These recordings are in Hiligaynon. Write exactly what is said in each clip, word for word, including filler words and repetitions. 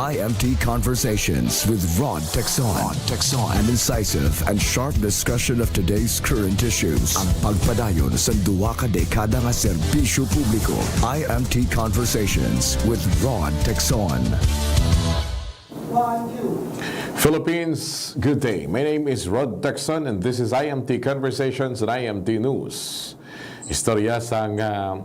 I M T Conversations with Rod Texon. Rod Texon. An incisive and sharp discussion of today's current issues. Ang pagpadayon sa duwa ka dekada nga serbisyo publiko. I M T Conversations with Rod Texon. Philippines, good day. My name is Rod Texon and this is I M T Conversations and I M T News. Istorya sang ah,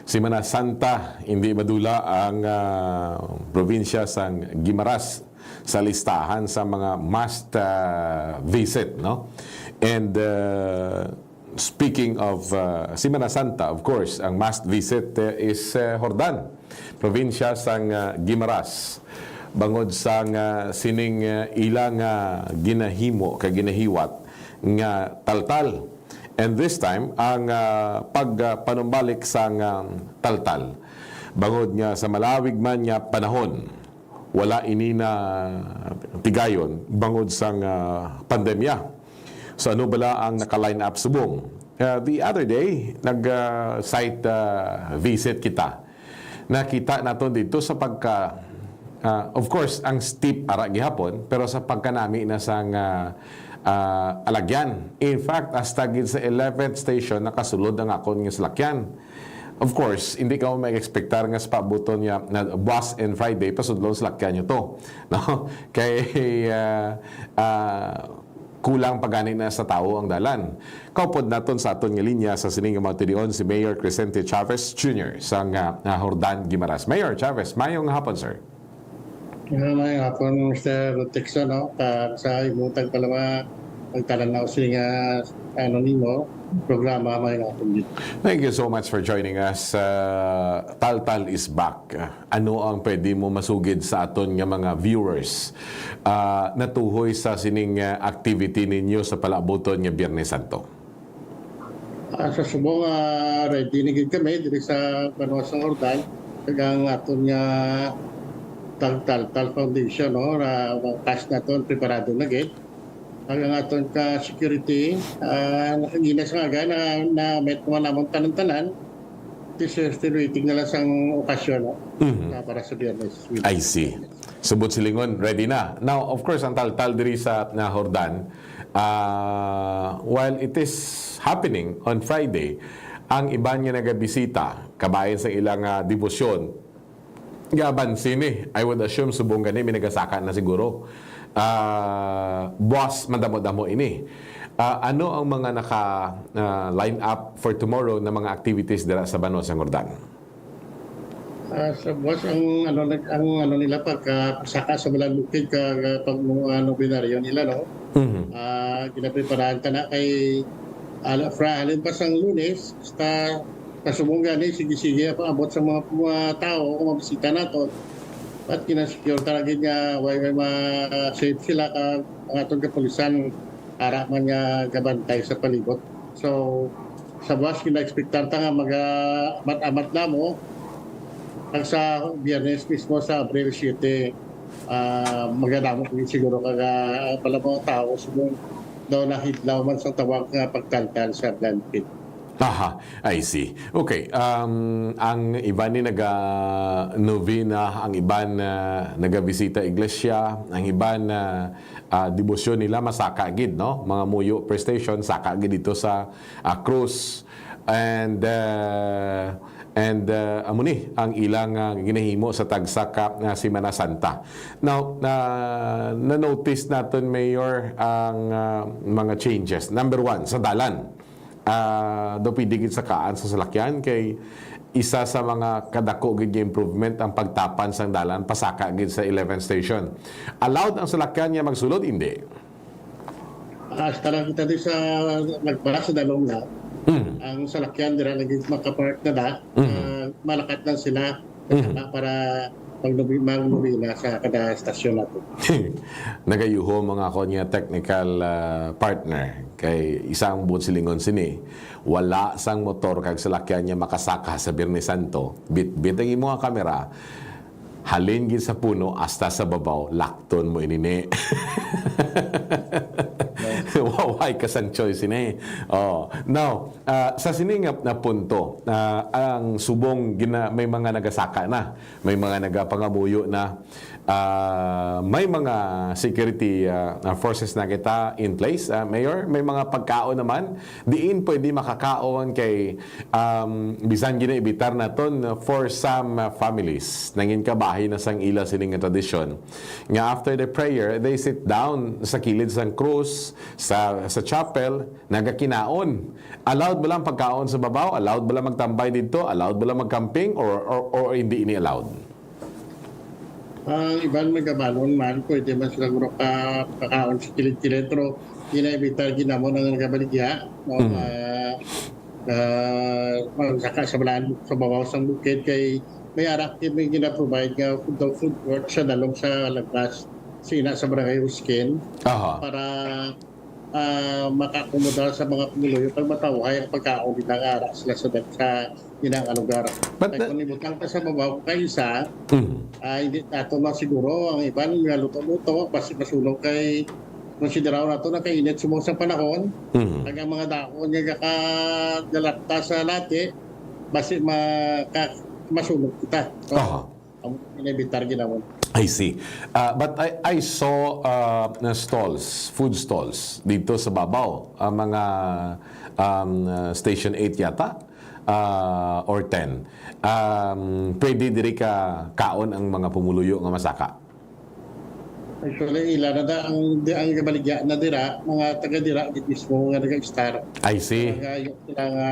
Semana Santa, hindi madula ang ah, probinsya sang Guimaras sa listahan sa mga must ah, visit, no? And ah, speaking of ah, Semana Santa, of course, ang must visit eh, is eh, Jordan, probinsya sang ah, Guimaras, bangod sang ah, sining ah, ila nga ginahimo kag ginahiwat nga taltal. And this time, ang ah, pagpanumbalik sang ah, taltal, bangod nga sa malawig man nga panahon, wala ini na tigayon bangod sang ah, pandemya. So ano bala ang naka-line up subong? Ah, the other day, nag-site visit kita. Nakita naton dito sa pagka, ah, of course, ang steep ara gihapon, pero sa pagkanami na sang ah, ah, alagyan. In fact, hasta gid sa eleventh station nakasulod ang akon nga salakyan. Of course, hindi ka mo mag-expectar nga sa paabuton niya na buwas and Friday pasudlon salakyan niyo to, no? Kay ah, ah, kulang pa gani na sa tawo ang dalan. Kaupod naton sa aton nga linya sa sining nga mga tinion si Mayor Crescente Chavez Junior sang ah, ah, Jordan, Guimaras. Mayor Chavez, mayong hapon, sir. Nga may hapon, Mister Texon, no? Kag sa imong tagpalama, pagtalan na sini nga ano nimo, programa, may hapon gid. Thank you so much for joining us. Uh, Taltal is back. Ano ang pwede mo masugid sa aton nga mga viewers ah, natuhoy sa sining ah, activity ninyo sa palaabuton nga Biyernes Santo? Ah, sa subong, ah, ready na gid kami diri sa Banwa sang Jordan. Kag ang aton nga Tagtaltal Foundation, no, na cash naton preparado na gid. Kag ang aton ka security, ah, nakagina sa nga na, na met naman namon tanan-tanan. It is still waiting na lang sang okasyon, no? Mhm. Ah, para sa Biyernes. I see. Subot silingon, ready na. Now, of course, ang taltal diri sa na Jordan, ah, while it is happening on Friday, ang iban nga nagabisita, kabahin sa ilang ah, debosyon, gaban sini, I would assume subong gani may nagasaka na siguro. Ah, buwas madamo-damo ini. Ah, ano ang mga naka ah, line up for tomorrow na mga activities dira sa Banwa sang Jordan? Ah, sa buwas ang ano nag- ang ano nila pagka saka sa mga bukid kag ah, pag ano binaryo nila, no. Mhm. Ah, ginapreparahan ta na kay ala fra halin pa sang Lunes hasta kasubong gani sige-sige ang paabot sa mga, mga tao kung mabisita nato. At kinasecure ta lagi nga way may ma-safe sila kag ang aton kapulisan ara man nga gabantay sa palibot. So sa buwas gina-expectar ta nga maga-amat-amat na mo. Kag sa Biyernes mismo sa Abril siyete, ah, magadamo pa gid siguro kag ah, pala mga tao subong daw nahidlaw man sa tawag nga pagtaltal sa landfill. Aha, I see. Okay, um, ang iban ni naga-novena, ang iban na nagabisita iglesia, ang iban na ah, debosyon nila masaka gid, no? Mga muyo per station, saka gid dito sa ah, krus. And ah, and ah, amo ni ang ilang ah, ginahimo sa tagsa ka ah, Semana Santa. Now, na na-notice naton, Mayor, ang ah, mga changes. Number one, sa dalan. Ah, daw pwede gid sakaan sa salakyan kay isa sa mga kadako gid nga improvement ang pagtapan sang dalan pasaka gid sa eleventh station. Allowed ang salakyan nga magsulod? Hindi. Hasta lang kita di sa nagbara sa dalom na, Mm. ang salakyan dira lagi makapark na da, Mhm. ah, malakat lang sila Mhm. para magnubi magnubi na sa kada stasyon nato. Nagayuho mga ako niya technical ah, partner kay isang buot silingon sini, wala sang motor kag salakyan niya makasaka sa Biyernes Santo. Bitbit ang imo nga kamera, halin gid sa puno hasta sa babaw, lakton mo inini. Waway ka sang choice ini. Oh, now, ah, sa sini nga na punto, ah, ang subong gina, may mga nagasaka na, may mga nagapangamuyo na. Ah, may mga security, ah, ah, forces na kita in place, ah, Mayor. May mga pagkaon naman diin pwede makakaon kay, um, bisan ginaibitar naton for some, ah, families. Nangin kabahin na sang ila sini nga tradisyon nga after the prayer, they sit down sa kilid sang krus, sa, sa chapel, nagakinaon. Allowed ba lang pagkaon sa babaw? Allowed ba lang magtambay didto? Allowed ba lang magcamping? Or, or, or hindi ini allowed? Ang iban may kabalon man, pwede man sila guro ka pakaon sa kilid-kilid, pero ginaevitar ginamo na nga nagabaligya, no? Mm. Ah, ah, magsaka sa balaan, sa babaw sang bukid kay may arak may gina-provide nga food, food court sa dalom sa lagpas, sina sa Barangay Uskin, Aha. para ah, makaakomodar sa mga pumuluyo kag matawhay ang pagkaon nila nga ara sila sa, sa ila nga lugar. But Kay the kung ibutang pa sa babaw kay isa, Mm. ah, hindi nato masiguro ang iban nga luto-luto, basi masunog kay konsiderado nato na kay init subong sa panahon, Mm. kag ang mga daon nga gakadalata sa lati, basi maka-, masunog kita. So, Aha. Amo na bitar ginamon. I see. Ah, but I, I saw, ah, na stalls, food stalls dito sa babaw. Ah, mga, um, ah, Station eight yata, ah, or ten. Um, pwede diri ka kaon ang mga pumuluyo nga masaka? Actually, ila na da ang, di, ang kabaligya na dira, mga taga dira, di mismo nga nag-star. I see. Mga sila nga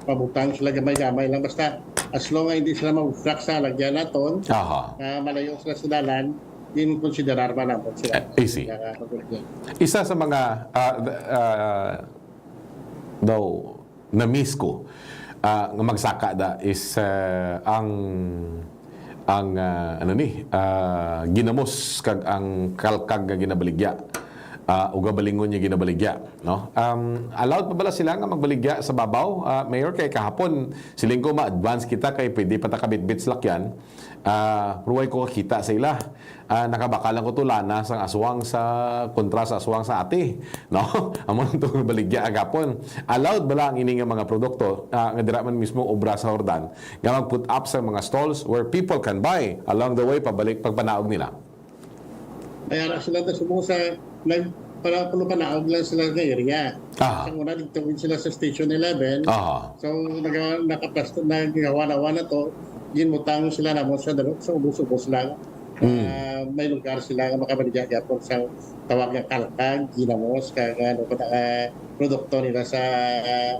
pabutang sila gamay-gamay lang. Basta, as long nga hindi sila ma-obstruct sa lagyan naton, Aha. nga malayo sila sa dalan, din konsiderar ba naman sila? I see. Kaya nga, pag-, Isa sa mga, ah, d-, ah, daw, na-miss ko, ah, nga magsaka da is, ah, ang, ang, ah, ano ni, ah, ginamos kag ang kalkag nga ginabaligya. Ah, uga balingon nga ginabaligya, no? Um, allowed pa bala sila nga magbaligya sa babaw, ah, Mayor? Kay kahapon, siling ko, ma-advance kita kay pwede pa ta kabitbit sa lakyan. Ah, pero way ko kakita sa ila. Ah, nakabakal lang ko to lana sang aswang sa kontra sa aswang sa ati, no? Amo lang to baligya agapon. Allowed bala ang ini nga mga produkto, ah, nga dira man mismo obra sa Jordan nga mag-put up sa mga stalls where people can buy along the way pabalik pagpanaog nila? Ay, ara sila ta subong sa nag-, para pulupanaog lang sila nga area. Ah. Sa una, nagtawid sila sa Station eleven. Ah. So, naga-, nakaplasta, naghawa-hawa na to, ginbutang sila namo sa dalo-, sa ubos-ubos lang. Mm. Ah, may lugar sila nga makabaligya gyapon sa tawag nga kalkag, ginamos, kag ano pa na, ah, produkto nila sa, ah,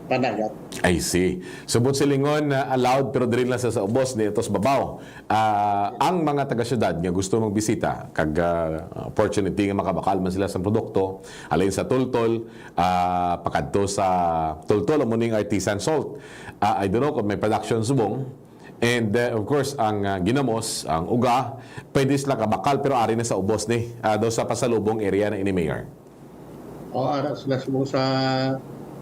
panagat. I see. So, buot silingon, ah, allowed, pero diri lang sa, sa ubos, dito sa babaw. Ah, ang mga taga-syudad nga gusto magbisita, kag, ah, opportunity nga makabakal man sila sa produkto, halin sa tultol, ah, pakadto sa tultol, amo ning artisan salt. Ah, I don't know kung may production subong. And, uh, of course, ang, uh, ginamos, ang uga, pwede sila kabakal, pero ari na sa ubos ni, uh, daw sa pasalubong area na ini, Mayor. O, ara sila subong sa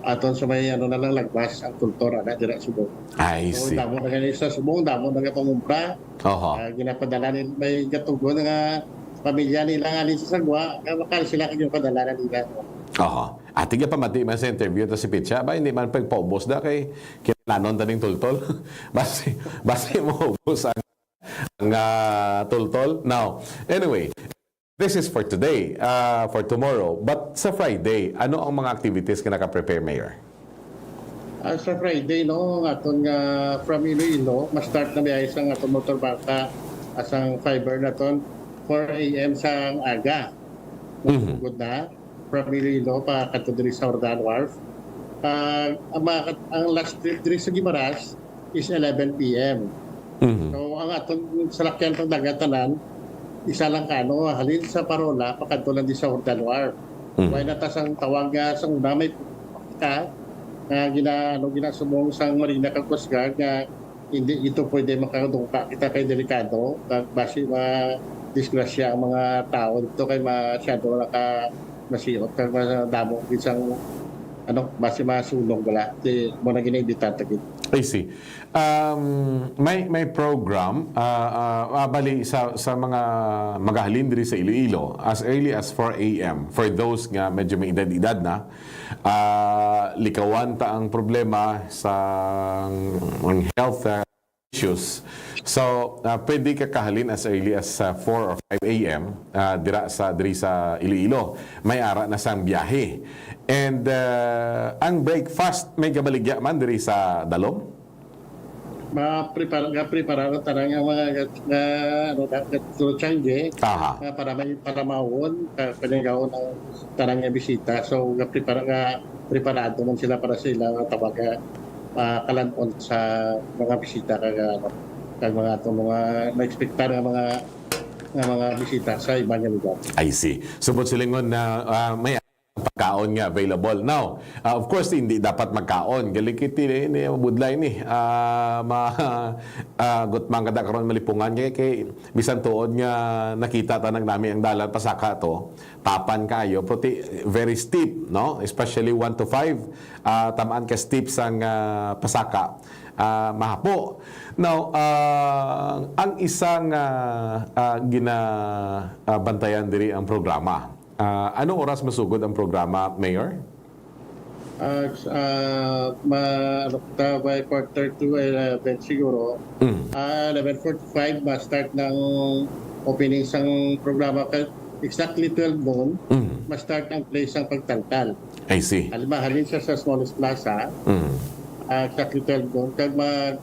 aton sa may, ano na lang, lagpas, ang kultura na dira subong. I So, see. damo na gani sa subong, damo na nga pangumpra. Oho. Ah, ginapadala ni, may gatugon nga pamilya nila nga sa Sagwa, nga makal sila kag ginapadala na nila. Oho. Ati nga pamati man sa interview to si Pitsa, ba, hindi man pagpaubos da kay kinalanon taning tultol. Basi, basi mo ubos ang, ang, ah, tultol. Now, anyway, this is for today, ah, for tomorrow. But sa Friday, ano ang mga activities nga naka-prepare, Mayor? Ah, sa Friday, no, ang aton nga from Iloilo, ma-start na biyahe sa aton motor bangka, asang fiber naton, four A M sa aga. Mhm. Good na. From Iloilo pa kadto diri sa Jordan Wharf. Ah, ang mga kat-, ang last trip diri sa Guimaras is eleven P M. Mhm. So, ang aton salakyan pang dagat tanan, isa lang ka, ano, halin sa Parola, pakadto lang di sa Jordan Wharf. Mhm. Why not sang tawag nga sa una may ka, nga gina-, ano, ginasubong sang Marina kag Coast Guard nga hindi ito pwede makadungka kita kay delikado, kag basi ma-disgrasya ang mga tao dito kay masyado na ka masiot, kag madamo gid sang, ano, basi masunog bala. Di mo na ginaimbitar ta gid. I see. Um, may, may program, ah, ah, ah, bali sa, sa mga magahalin diri sa Iloilo, as early as four A M, for those nga medyo may edad-edad na, ah, likawan ta ang problema sa, ang health, ah, issues. So, ah, pwede ka kahalin as early as, ah, four or five a m, ah, dira sa, diri sa Iloilo. May ara na sang biyahe. And, ah, ang breakfast, may gabaligya man diri sa Dalom? Maprepara, nga prepara na tanan nga mga gat-, nga, ano, gat-, gat-, Changge, Aha. nga para may, para mawon, ka, paningawon ang tanan nga bisita. So, nga prepara, nga preparado man sila para sa ila nga tawag nga, ah, kalan-on sa mga bisita kag, ah, ano, kag mga atong mga na-expectar nga mga, nga mga bisita sa iban nga lugar. I see. So, buot silingon na, ah, may pagkaon nga available. Now, ah, of course, hindi dapat magkaon. Galikiti ni, ni budlay ni. Ah, ma, ah, gutmang kada karon malipungan kay, kay bisan tuod nga nakita ta nang nami ang dalan pasaka to, tapan kaayo, pero ti-, very steep, no? Especially one to five, ah, tamaan ka steep sang, ah, pasaka, ah, mahapo. Now, ah, ang isang, ah, ah, gina, ah, bantayan diri ang programa. Ah, anong oras masugod ang programa, Mayor? Ah, s-, ah, ma-, ano, ta, by quarter to eleven siguro. Mm. Ah, eleven forty-five, ma-start ng opening sang programa. Kay exactly twelve noon, Mm. ma-start ang play sang pagtaltal. I see. Halimbawa, halin siya sa smallest plaza, Mm. ah, exactly twelve noon. Kag mag-,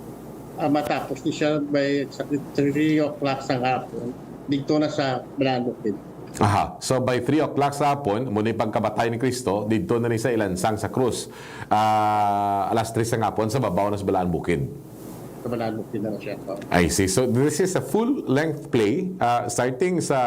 ah, matapos ni siya by exactly three o'clock sa hapon, dito na sa Balaan Bukid. Aha. So, by three o'clock sa hapon, muna yung pagkamatay ni Kristo, didto na ni sa ilansang sa krus. Ah, alas tres sa hapon, sa babaw na sa Balaan Bukid. Sa Balaan Bukid na siya. Oh. I see. So, this is a full-length play, ah, starting sa,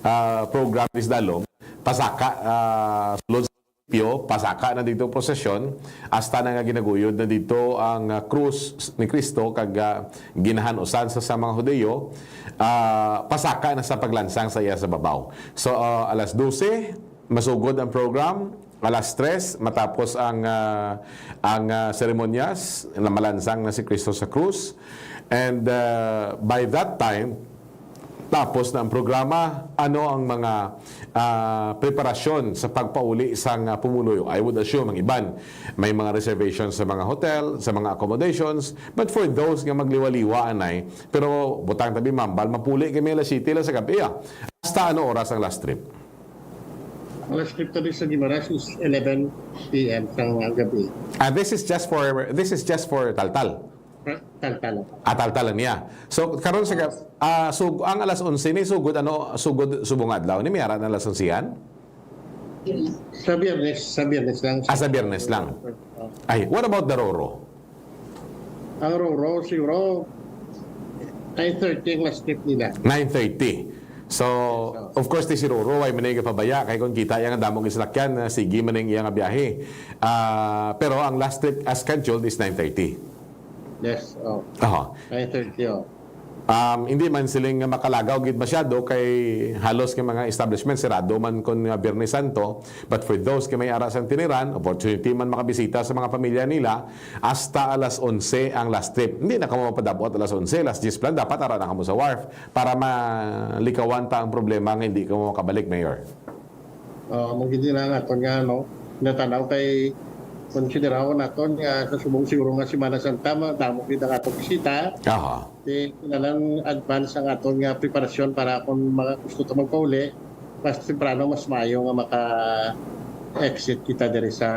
ah, program ni Dalom, pasaka, ah, sulod sa pio, pasaka na dito prosesyon, hasta na nga ginaguyod na dito ang, ah, krus ni Kristo, kag, ah, ginahanusan sa, sa mga Hudiyo, ah, pasaka na sa paglansang sa iya sa babaw. So, ah, alas dose, masugod ang program. Alas tres, matapos ang, ah, ang, ah, seremonyas, na malansang na si Kristo sa krus. And, ah, by that time, tapos na ang programa. Ano ang mga, ah, preparasyon sa pagpauli sang, ah, pumuluyo? I would assume ang iban may mga reservations sa mga hotel, sa mga accommodations. But for those nga magliwa-liwa, anay, pero butang tabi, mambal, mapuli kami alas siyete lang sa gabi, ah. Hasta ano oras ang last trip? Ang last trip tabi sa Guimaras is eleven p m sa gabi. Ah, this is just for, this is just for Taltal? Taltal. Ah, Taltal lang niya. So, karon sa ga-, ah, sug-, ang alas onse ni sugod, ano, sugod subong adlaw ni, may ara na alas onsehan? Sa Biyernes, sa Biyernes lang. Ah, sa Biyernes lang. Oh. Ay, what about the Roro? Ang Roro, siguro, nine thirty ang last trip nila. Nine thirty. So, Yes, sir. Of course, ti si Roro, way man nga pabaya, kay kung kita iya nga damo nga salakyan, ah, sige man ang iya nga biyahe. Ah, pero ang last trip as scheduled is nine thirty. Yes, oh. Aha. Nine thirty, oh. Um, hindi man siling makalagaw gid masyado kay halos nga mga establishment sirado man kon nga Biyernes Santo, but for those nga may ara sang tiniran, opportunity man makabisita sa mga pamilya nila, hasta alas onse ang last trip. Hindi na kamo mapadabot alas onse, alas diyes pa lang, dapat ara na kamo sa wharf para malikawan ta ang problema nga hindi kamo makabalik, Mayor. Ah, amo gid na ang aton nga, no, natanaw kay konsiderahon naton nga sa subong siguro nga Semana Santa, madamo gid ang atong bisita. Aha. Di, kinahanglan advance ang aton nga preparasyon para kung mga gusto ta magpauli, mas temprano, mas maayo nga maka-exit kita diri sa,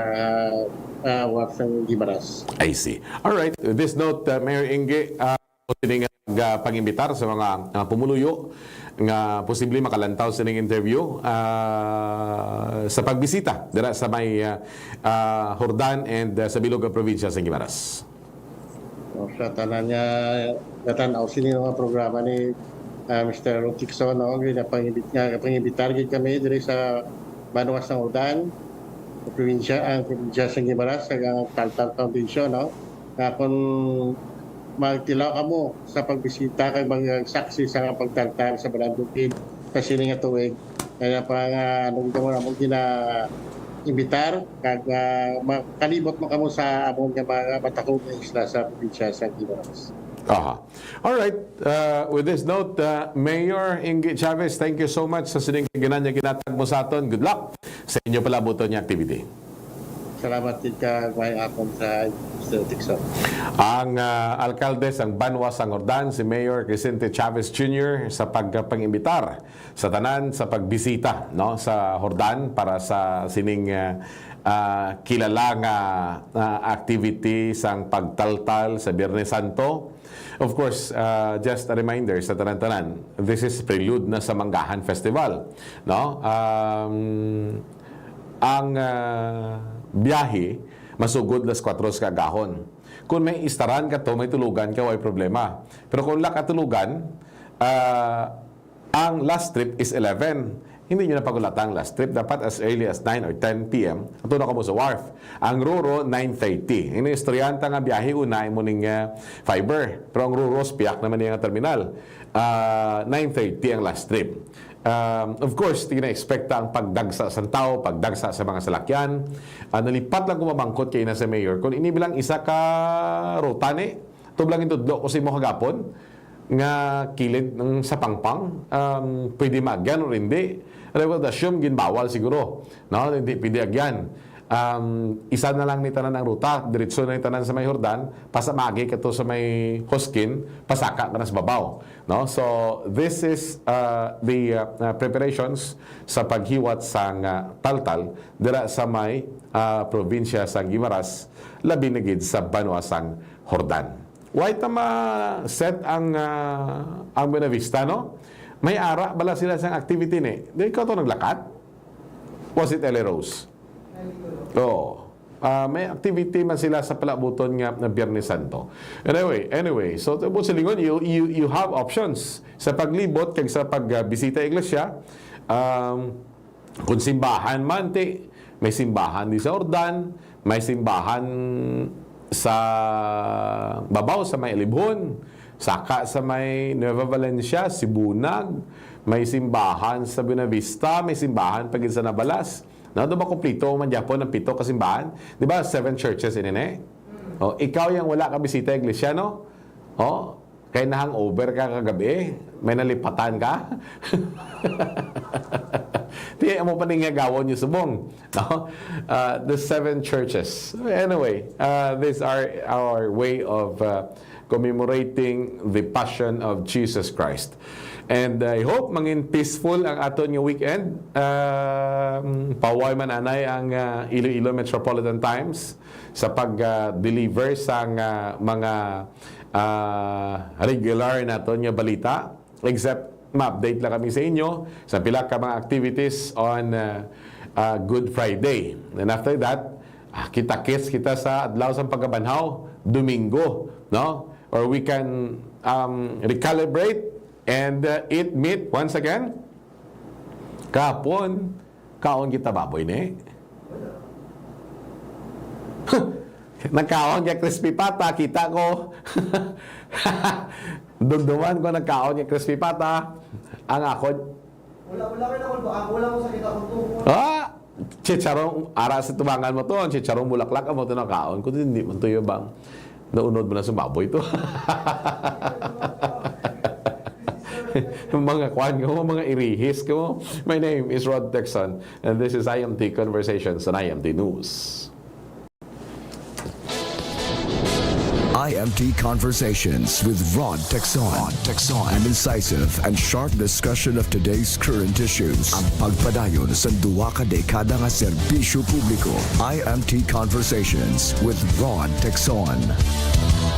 ah, wharf sang Guimaras. I see. All right. With this note, uh, Mayor Ingge, uh, sini nga pag-, pag-imbitar sa mga, uh, pumuluyo nga posible makalantaw sining interview, uh, sa pagbisita dira sa may, uh, uh, Jordan and, uh, sa bilog nga probinsya sa Guimaras. O, sa tanan nga gatan-aw sini nga programa ni, ah, Mister Rotickson, no, ginapangibit-, nga pangimbitar gid kami diri sa Banwa sang Jordan, probinsya, ang probinsya sa Guimaras, kag ang Taltal Foundation, no, nga kung magtilaw kamo sa pagbisita kag magsaksi sa pagtaltal sa Balaan Bukid sa sini nga tuig, kaya pa nga, ano, gid mo na mo gina-imbitar, kag, ah, makalibot man kamo sa amon nga mga matahog nga isla sa probinsya sa Guimaras. Aha. All right. Uh, with this note, uh, Mayor Ingge Chavez, thank you so much sa sining kaginhawaan nga ginhatag mo sa aton. Good luck sa inyo palabuton nga activity. Salamat gid ka, may akon sa Mister Dixon. Ang ah, alkalde sang Banwa sang Jordan, si Mayor Crescente Chavez Junior, sa pagpangimbitar sa tanan sa pagbisita, no, sa Jordan para sa sining ah, ah, kilala nga ah, activity sang pagtaltal sa Biyernes Santo. Of course, ah, just a reminder sa tanan-tanan, this is prelude na sa Manggahan Festival, no? Um, ang ah, biyahe masugod las kuwatro sa kaagahon. Kung may istaran ka to, may tulugan ka, way problema. Pero kung wala ka tulugan, ah, ang last trip is eleven. Hindi nyo na pagulata ang last trip. Dapat as early as nine or ten p m, ato na kamo sa wharf. Ang Roro, nine thirty. Ini estudyante nga biyahe, una, imo ning ah, fiber. Pero ang Roro, piyak naman niya nga terminal. Ah, nine thirty ang last trip. Um, of course, di na-expect ang pagdagsa sa tao, pagdagsa sa mga salakyan. Ah, nalipat lang ko mamangkot kay na sa mayor. Kung ini bilang isa ka ruta ni, tublang yung tudlo ko sa imo kagapon, nga kilid ng sa pangpang, um, pwede maagyan o hindi. And I would assume, ginbawal siguro. No? Hindi pwede agyan. Um, isa na lang ni tanan ang ruta, diretso na ni tanan sa may Jordan, pasamagi ka to sa may Hoskin, pasaka ka na sa babaw. No? So, this is uh, the uh, uh, preparations sa paghiwat sang uh, taltal dira sa may uh, probinsya sang Guimaras, labi na gid sa banwa sang Jordan. Why ta ma-set ang uh, ang Buenavista, no? May ara bala sila sang activity ni. Di ikaw to naglakat? Was it L A Rose? Oo. Ah, may activity man sila sa palabuton nga na Biyernes Santo. Anyway, anyway, so tubod sa lingon, you, you, you have options sa paglibot kag sa pagbisita iglesia. Um, kung simbahan man, ti, may simbahan di sa Jordan, may simbahan sa babaw sa may Alibhon, saka sa may Nueva Valencia, Sibunag, may simbahan sa Buenavista, may simbahan pa gid sa Navalas. No, do ba kompleto man gyapon ang pito ka simbahan? Di ba, seven churches ini ni? O, ikaw yang wala ka bisita iglesia, no? O, kay na-hangover ka kagabi, may nalipatan ka. Di, amo pa ning gawon niyo subong, no? Uh, the seven churches. Anyway, uh, these are our way of uh, commemorating the passion of Jesus Christ. And I hope mangin peaceful ang aton nga weekend. Um, paway man anay ang uh, Iloilo Metropolitan Times sa pag-deliver sang uh, mga uh, regular naton nga balita. Except ma-update lang kami sa inyo sa pila ka mga activities on uh, uh, Good Friday. And after that, ah, kita-kits kita sa adlaw sang pagkabanhaw, Domingo, no? Or we can um, recalibrate and uh, eat meat once again. Kahapon, kaon kita baboy ni. Nagkaon kay Crispy Pata, kita ko. Dumduman ko nagkaon kay Crispy Pata. Ang ako, Wala, wala kayo na, wala, wala ko sakit akong tuhod. Ah! Chicharon, ara sa tubangan mo to, ang chicharon bulaklak amo to nakaon ko, hindi man to yung bang naunod mo na sa baboy to. Mga kwan ko, mga irihis ko. My name is Rod Texon, and this is I M T Conversations on I M T News. I M T Conversations with Rod Texon. Rod Texon. An incisive and sharp discussion of today's current issues. Ang pagpadayon sa duwa ka dekada nga serbisyo publiko. I M T Conversations with Rod Texon.